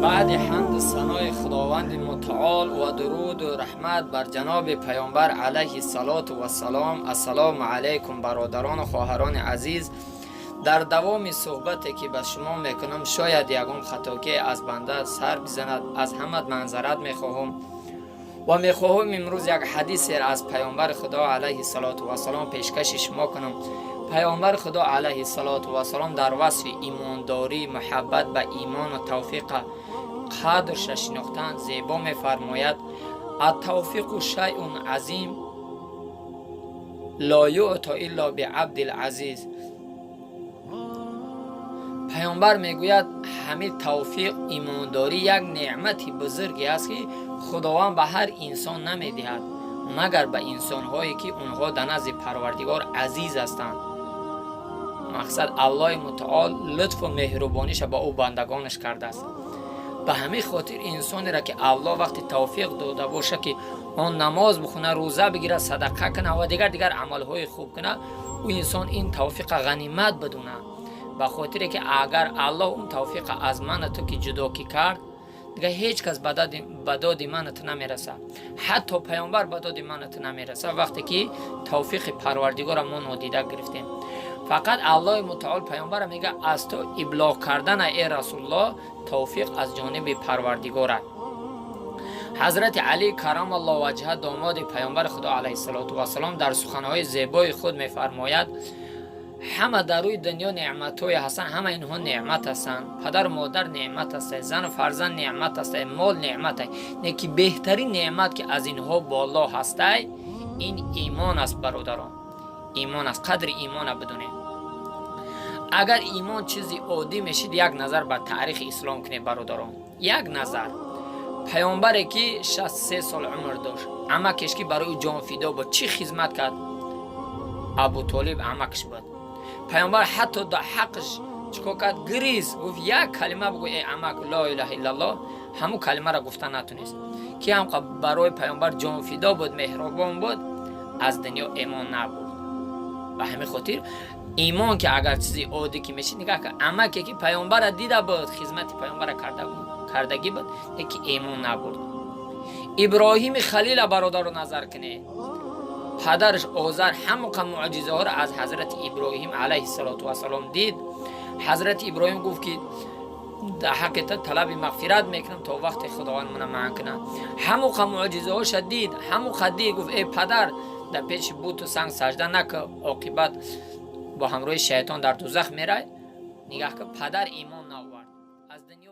Баъди ҳамду санои Худованди Мутаол ва дуруду раҳмат бар ҷаноби Паёмбар алайҳи салоту вассалом, ассалому алайкум, бародарону хоҳарони азиз. Дар давоми суҳбате, ки ба шумо мекунам, шояд ягон хатокие аз банда сар бизанад, аз ҳамат маъзарат мехоҳам ва мехоҳам имрӯз як ҳадисеро аз Паёмбари Худо алайҳи салоту вассалом пешкаши шумо кунам. Паёмбари Худо алайҳи салоту вассалом дар васфи имондорӣ, муҳаббат ба имону тавфиқа қадрша шинохтан зебо мефармояд: التوفيق شيء عظيم لا يعطى إلا بعبد العزيز. Паёмбар мегӯяд, ҳамин тавфиқ, имондорӣ як неъмати бузурге аст, ки Худованд ба ҳар инсон намедиҳад, магар ба инсонҳое, ки онҳо дар назди Парвардигор азиз ҳастанд. Мақсад, Аллоҳи Мутаол лутфу меҳрубониша ба ӯ бандагонаш кардааст. Ба ҳамин хотир инсонеро, ки Аллоҳ вақти тавфиқ дода боша, ки он намоз бихона, рӯза бигирад, садақа кунад ва дигар дигар амалҳои хуб кунад, ӯ инсон ин тавфиқа ғанимат бидонад, ба хотире ки агар Аллоҳ он тавфиқа аз ману ту ки ҷудо ки кард, дигар ҳеҷ кас ба доди ману ту намерасад, ҳатто паёмбар ба доди ману ту намерасад. Вақте ки тавфиқи Парвардигора мо нодида гирифтем, фақат Аллоҳи Мутаол паёмбара мега, аз ту иблоғ кардана, э Расулуллоҳ, тавфиқ аз ҷониби Парвардигора. Ҳазрати Алӣ карамаллоҳ ваҷҳа, домоди паёмбари Худо алайҳиссалоту вассалом, дар суханҳои зебои худ мефармояд: ҳама дар рӯи дунё неъматҳое ҳастанд, ҳама инҳо неъмат ҳастанд: падару модар неъмат ҳастад, зану фарзанд неъмат ҳастад, мол неъмат аст, не ки беҳтарин неъмат, ки аз инҳо боло ҳастай, ин имон аст. Бародарон, имон аст. Қадри имона бидонем. Агар имон чизи оддӣ мешид, як назар ба таърихи ислом кунед, бародарон, як назар. Паёмбаре, ки 63 сол умр дошт, амакеш, ки барои ӯ ҷонфидо буд, чӣ хизмат кард? Абутолиб амакш буд. Паёмбар ҳатто да ҳаққш чикор кард? Гириз, гуфт: «Як калима бигӯ, э амак, ло илаҳа иллаллоҳ». Ҳамун калимаро гуфта натунист. Ки ҳам барои паёмбар ҷонфидо буд, меҳрубон буд, аз дунё имон набурд. Ба ҳамин хотир имон ки агар чизи оддӣ ки мешид, нигаҳ кар, амаке, ки паёмбара дида буд, хизмати паёмбара кардагӣ буд, яки имон набурд. Иброҳими Халила, бародаро, назар кунед. Падараш Озар ҳамоқа муъҷизаҳоро аз ҳазрати Иброҳим алайҳиссалоту вассалом дид. Ҳазрати Иброҳим гуфт, ки дар ҳаққи ту талаби мағфират мекунам, то вақте Худованд мана манъ кунад. Ҳамоқа муъҷизаҳоша дид, ҳамоқа дид, гуфт: «Э падар, дар пеши буту санг сажда нака, оқибат бо ҳамроҳи шайтон дар дузах мерай». Нигаҳ кун, падар имон наовард, аз дунё.